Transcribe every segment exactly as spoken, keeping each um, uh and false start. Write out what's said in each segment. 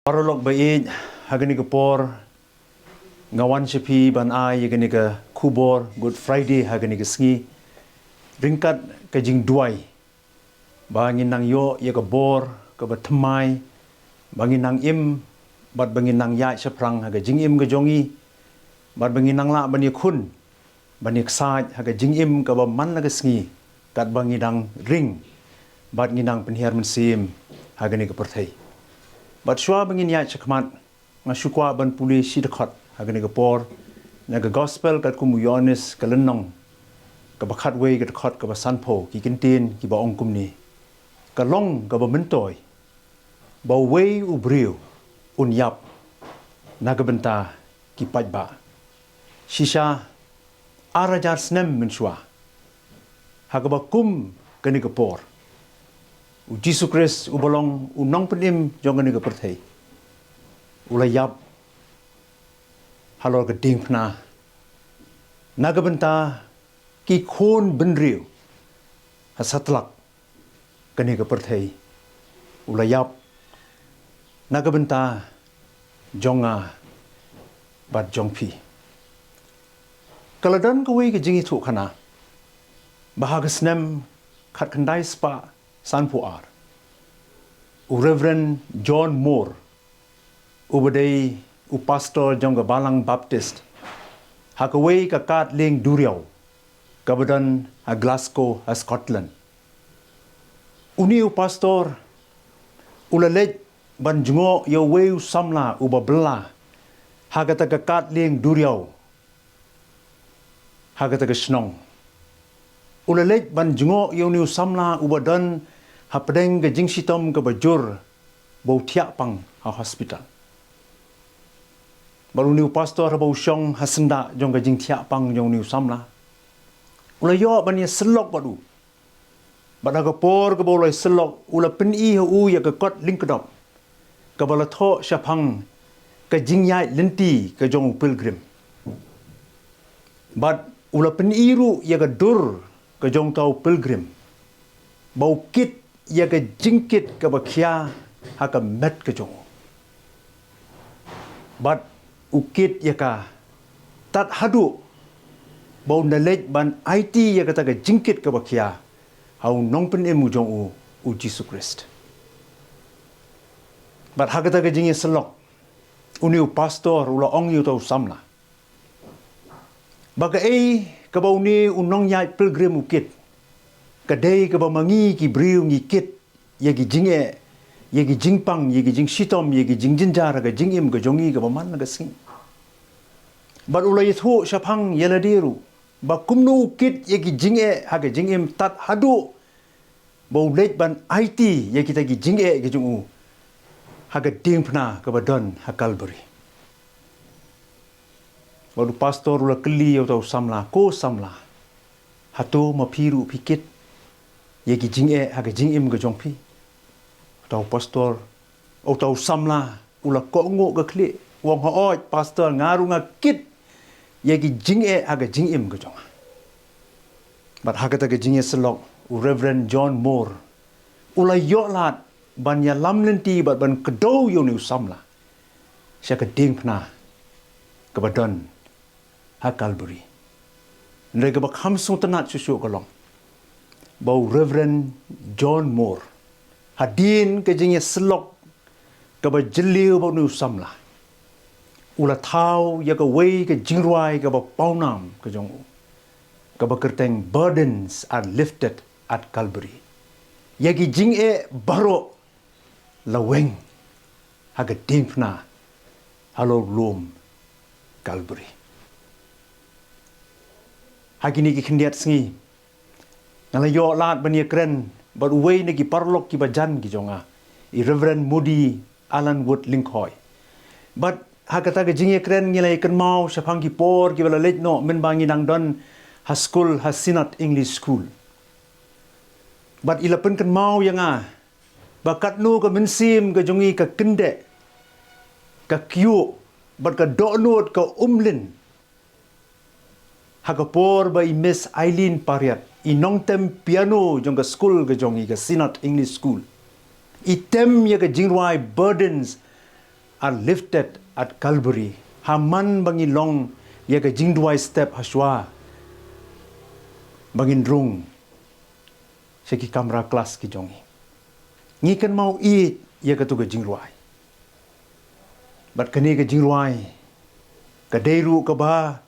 Paralok ba ïeit, ha kane ka por nga wan sha phi ban ai ïa kane ka khubor Good Friday ha kane ka sngi, ryngkat ka jingduwai ba ngin nang ïoh ïa ka bor kaba thymmai, ba ngin nang im bad ba ngin nang ïaid shaphrang ha ka jingim ka jong ngi, bad ba ngin nang lah ban ïakhun ban ïaksaid ha ka jingim kaba man la ka sngi, katba ngi dang ring bad ngi dang pynhiar mynsiem ha kane ka pyrthei. Bad shuwa ba ngin ïaid shakhmat, nga shu kwah ban pule shi dkhot ha kane ka por na ka Gospel katkum u Ïoannis, ka lynnong kaba khatwei, ka dkhot kaba sanphew, ki kyntien kiba ong kumne: Ka long kaba myntoi ba uwei u briew un ïap na ka bynta ki paidbah. Shisha ar hajar snem mynshuwa, ha kaba kum kane ka por, u Jisu Khrist uba long u nongpynim jong kane ka pyrthei u la ïap halor ka diengphna na ka bynta ki khun bynriew ha satlak kane ka pyrthei. U la ïap na ka bynta jong nga bad jong phi. Ka la don kawei ka jingïathuhkhana ba ha ka snem khatkhyndai spah sanphew ar, u Reverend John Moore, uba dei u pastor jong ka Balang Baptist ha kawei ka kad lieng duriaw kaba don ha Glasgow ha Scotland, une u pastor u la leit ban jngoh ïa uwei u samla uba bylla ha kata ka kad lieng duriaw ha kata ka shnong. U la leit ban jngoh ïa une u samla uba don hapdeng ka jingshitom kaba jur, ba u thiah pang ha hospital. Bad une u pastor haba u shong ha syndah jong ka jingthiah pang jong une u samla, u la ïoh ban ïasyllok bad u. Bad ha ka por kaba u la ïasyllok, u la pyni ha u ïa ka kot lyngkdop kaba la thoh shaphang ka jingïaid lynti ka jong u pilgrim. Bad u la pyni ruh ïa ka dur ka jong uta u pilgrim, ba u kit ïa ka jingkit kaba khia ha ka met ka jong u. Bad u kit ïa ka tad haduh ba un da leit ban aiti ïa kata ka jingkit kaba khia ha u nongpynim u jong u, u Jisu Khrist. Bad ha kata ka jingïasyllok, une u pastor u la ong ïa uta u samla ba kaei kaba une u nongïaid pilgrim u kit, ka dei kaba ma ngi ki briew ngi kit ïa ki jingeh, ïa ki jingpang, ïa ki jingshitom, ïa ki jingjynjar ha ka jingim ka jong ngi kaba man la ka sngi. Bad u la ïathuh shaphang ïa lade ruh ba kumno u kit ïa ki jingeh ha ka jingim tad haduh ba u leit ban aiti ïa kita ki jingeh ki jong u ha ka diengphna kaba don ha Kalbari. Bad u pastor u la kylli ïa uta u samla, ko samla, hato ma phi ruh phi kit ïa ki jingeh ha ka jingim ka jong phi? Uta u pastor, uta u samla u la kohnguh ka khlieh, u ong, hooid pastor, nga ruh nga kit ïa ki jingeh ha ka jingim ka jong nga. Bad ha kata ka jingïasyllok, u Reverend John Moore u la ïoh lad ban ïalam lynti bad ban kdew ïa une u samla sha ka diengphna kaba don ha Kalbari. Hynrei kaba kham sngewtynnat shuh shuh ka long ba u Reverend John Moore, hadien ka jingïasyllok kaba jylliew bad une u samla, u la thaw ïa kawei ka jingrwai kaba pawnam ka jong u, kaba kyrteng Burdens Are Lifted at Calvary. Ïa ki jingeh baroh la weng ha ka diengphna halor u lum Kalbari. Ha kine ki khyndiat sngi, nga la ïoh lad ban ïakren bad uwei na ki paralok kiba jan ki jong nga, i Reverend Moody Allan Wood Lyngkhoi. Bad ha kata ka jingïakren ngi la ïakynmaw shaphang ki por kiba la leit noh mynba ngi dang don ha skul, ha Synod English School. Bad i la pynkynmaw ïa nga ba katno ka mynsiem ka jong i ka kyndeh, ka kyiuh, bad ka dohnud ka umlin ha ka por ba i Miss Eileen Pariat, i nongtem piano jong ka skul ka jong i, ka Synod English School, i tem ïa ka jingrwai Burdens are lifted at Calvary. Ha man ba ngi long ïa ka jingduwai step hashwa ba ngin rung sha ki kamra klas ki jong ngi. Ngi kynmaw ïeit ïa katu ka jingrwai. Bad kane ka jingrwai ka dei ruh kaba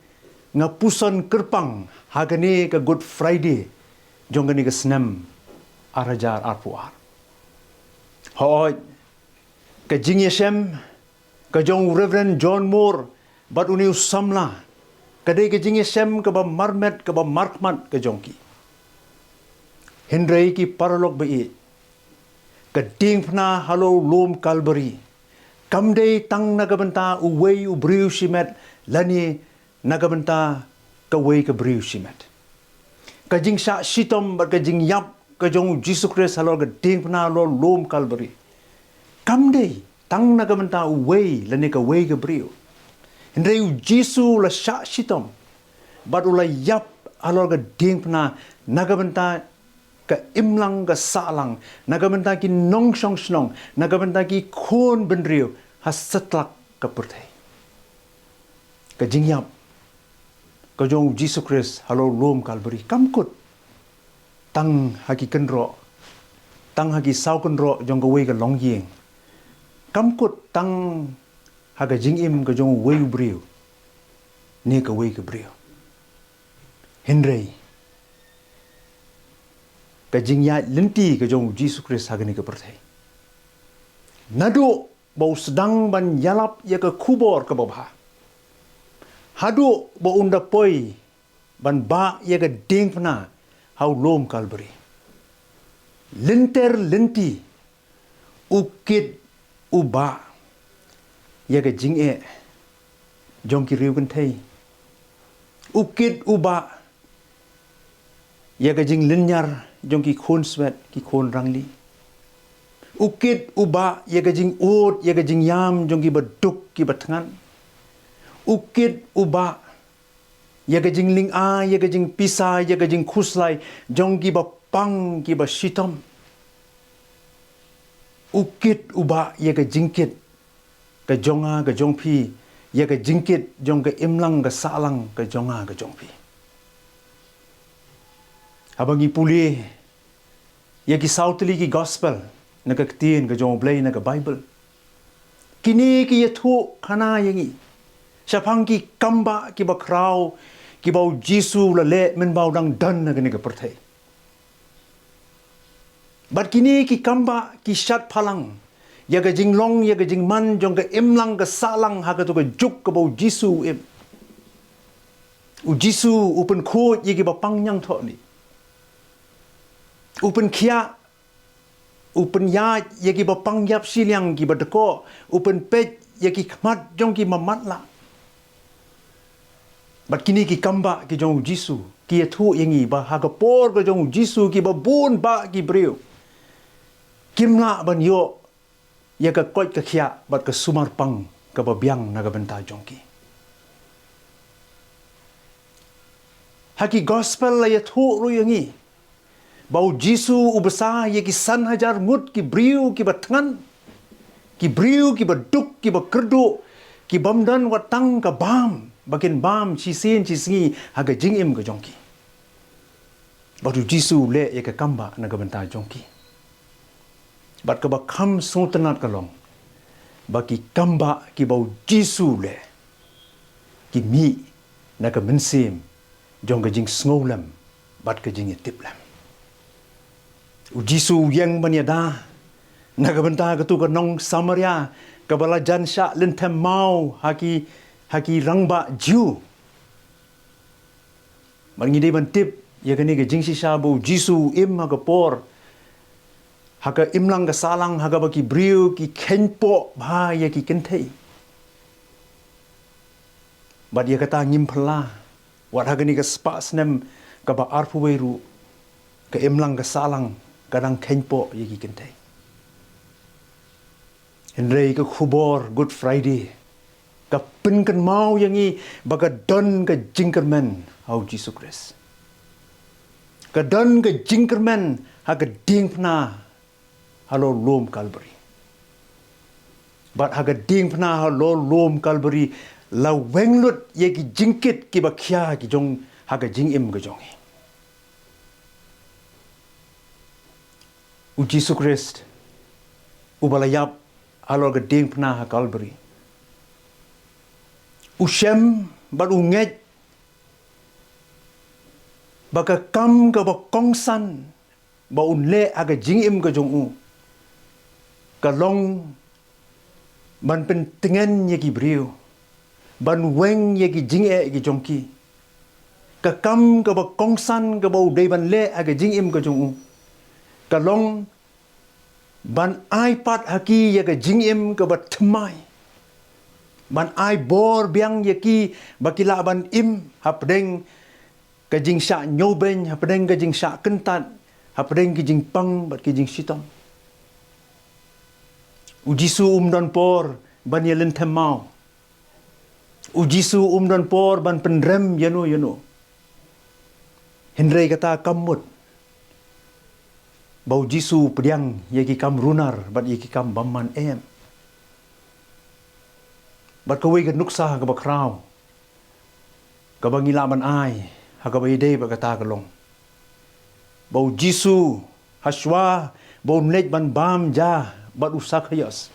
nga puson kyrpang ha kane ka Good Friday jong kane ka snem ar hajar arphew ar. Hooid, ka jingïashem ka jong u Reverend John Moore bad une u samla ka dei ka jingïashem kaba marmet, kaba markhmat ka jong ki. Hynrei ki paralok ba ïeit, ka diengphna halor u lum Kalbari kam dei tang na ka bynta uwei u briew shimet lane na ka bynta kawei ka briew shimet. Ka jingshah shitom bad ka jingïap ka jong u Jisu Khrist halor ka diengphna halor u lum Kalbari kam dei tang na ka bynta uwei lane kawei ka briew. Hynrei u Jisu u la shah shitom bad u la ïap halor ka diengphna na ka bynta ka imlang ka sahlang, na ka bynta ki nongshong shnong, na ka bynta ki khun bynriew ha satlak ka pyrthei. Ka jingïap ka jong u Jisu Khrist halor u lum Kalbari kam kut tang ha ki kynroh, tang ha ki saw kynroh jong kawei ka longïing, kam kut tang ha ka jingim ka jong uwei u briew ne kawei ka briew. Hynrei ka jingïaid lynti ka jong u Jisu Khrist ha kane ka pyrthei, naduh ba u sdang ban ïalap ïa ka khubor kaba bha haduh ba un da poi ban bah ïa ka diengphna ha u lum Kalbari, lynter lynti u kit u bah ïa ka jingeh jong ki riew kynthei. U kit u bah ïa ka jinglynñiar jong ki khun swet, ki khun rangli. U kit u bah ïa ka jingud, ïa ka jingïam jong ki baduk ki bathngan. U kit u bah ïa ka jinglyngngoh, ïa ka jingpisa, ïa ka jingkhuslai jong ki bapang ki bashitom. U kit u bah ïa ka jingkit ka jong nga ka jong phi, ïa ka jingkit jong ka imlang ka sahlang ka jong nga ka jong phi. Haba ngi pule ïa ki saw tylli ki gospel na ka ktien ka jong U Blei na ka Baibl, kine ki ïathuh khana ïa ngi shaphang ki kambah ki bakhraw kiba u Jisu u la leh mynba u dang don ha kane ka pyrthei. Bad kine ki kambah ki shad phalang ïa ka jinglong ïa ka jingman jong ka imlang ka sahlang ha katu ka juk kaba u Jisu u im. U Jisu u pynkhuid ïa ki bapang ñiangthohniah, u pynkhiah, u pynïaid ïa ki bapang ïap shiliang ki badkoh, u pynpeit ïa ki khmat jong ki mamatlah. Bad kine ki kambah ki jong u Jisu ki ïathuh ïa ngi ba ha ka por ka jong u Jisu ki babun bah ki briew kim lah ban ïoh ïa ka koit ka khiah bad ka sumar pang kaba biang na ka bynta jong ki. Ha ki gospel la ïathuh ruh ïa ngi ba u Jisu u bsa ïa ki san hajar ngut ki briew ki bathngan, ki briew ki baduk ki bakyrduh, ki bym don wat tang ka bam ba kin bam shisien shisngi ha ka jingim ka jong ki. Bad u Jisu u leh ïa ka kambah na ka bynta jong ki. Bad kaba kham sngewtynnad ka long ba ki kambah kiba u Jisu u leh ki mih na ka mynsiem jong ka jingsngewlem bad ka jingïatiplem. U Jisu u ïeng ban ïada na ka bynta katu ka nong Samaria kaba la jan shah lynthem maw ha ki, ha ki rangbah Jiw. Bad ngi dei ban tip ïa kane ka jingshisha ba u Jisu u im ha ka por, ha ka imlang ka sahlang ha kaba ki briew ki kheiñpoh bha ïa ki kynthei. Bad ïa kata ngim phylla, wat ha kane ka spah snem kaba arphew wei ruh ka imlang ka sahlang ka dang kheiñpoh ïa ki kynthei. Hynrei ka khubor Good Friday ka pynkynmaw ïa ngi ba ka don ka jingkyrmen ha u Jisu Khrist. Ka don ka jingkyrmen ha ka diengphna halor lum Kalbari. Bad ha ka diengphna halor lum Kalbari la weng lut ïa ki jingkit kiba khia ki jong ha ka jingim ka jong ngi. U Jisu Khrist, uba la ïap halor ka diengphna ha Kalbari, u shem bad u ngeit ba ka kam kaba kongsan ba un leh ha ka jingim ka jong u ka long ban pyntngen ïa ki briew, ban weng ïa ki jingeh ki jong ki. Ka kam kaba kongsan kaba u dei ban leh ha ka jingim ka jong u ka long ban ai pat ha ki ïa ka jingim kaba thymmai, ban ai bor biang ïa ki ba ki lah ban im hapdeng ka jingshah ñiewbeiñ, hapdeng ka jingshah kyntat, hapdeng ki jingpang bad ki jingshitom. U Jisu um don por ban ïalynthem maw. U Jisu um don por ban pynrem ïano ïano. Hynrei kata kam mut ba u Jisu u pdiang ïa ki kam runar bad ïa ki kam bymman em. Bad kawei ka nuksa kaba khraw kaba ngi lah ban ai ha kaba ïadei bad kata ka long ba u Jisu, hashwa ba un leit ban bam ja bad u Sakhaios,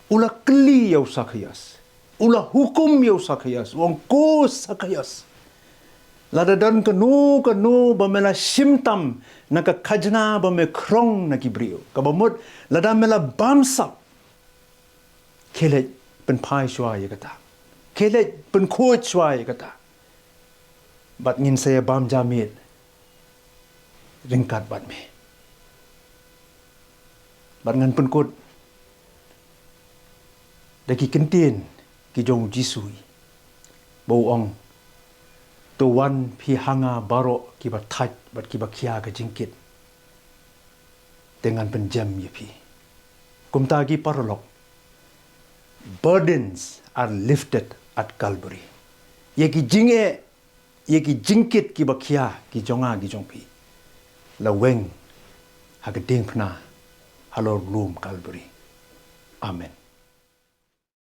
u la kylli ïa u Sakhaios, u la hukum ïa u Sakhaios, u ong, "Ko Sakhaios, lada don kano kano ba me la shim tam na ka khajna ba me khrong na ki briew, kaba mut lada me la bamsap, khie leit pynphai shuwa ïa kata, khie leit pynkhuid shuwa ïa kata, bad ngin sa ïa bam ja miet ryngkat bad me." Bad ngan pynkut da ki ktien ki jong u Jisu, ba u ong, "To wan phi ha nga baroh kiba thait bad kiba khia ka jingkit, te ngan pynjem ïa phi." Kumta ki paralok, burdens are lifted at Calvary. Ïa ki jingeh, ïa ki jingkit kiba khia ki jong nga ki jong phi, la weng ha ka diengphna halor lum Kalbari. Amen.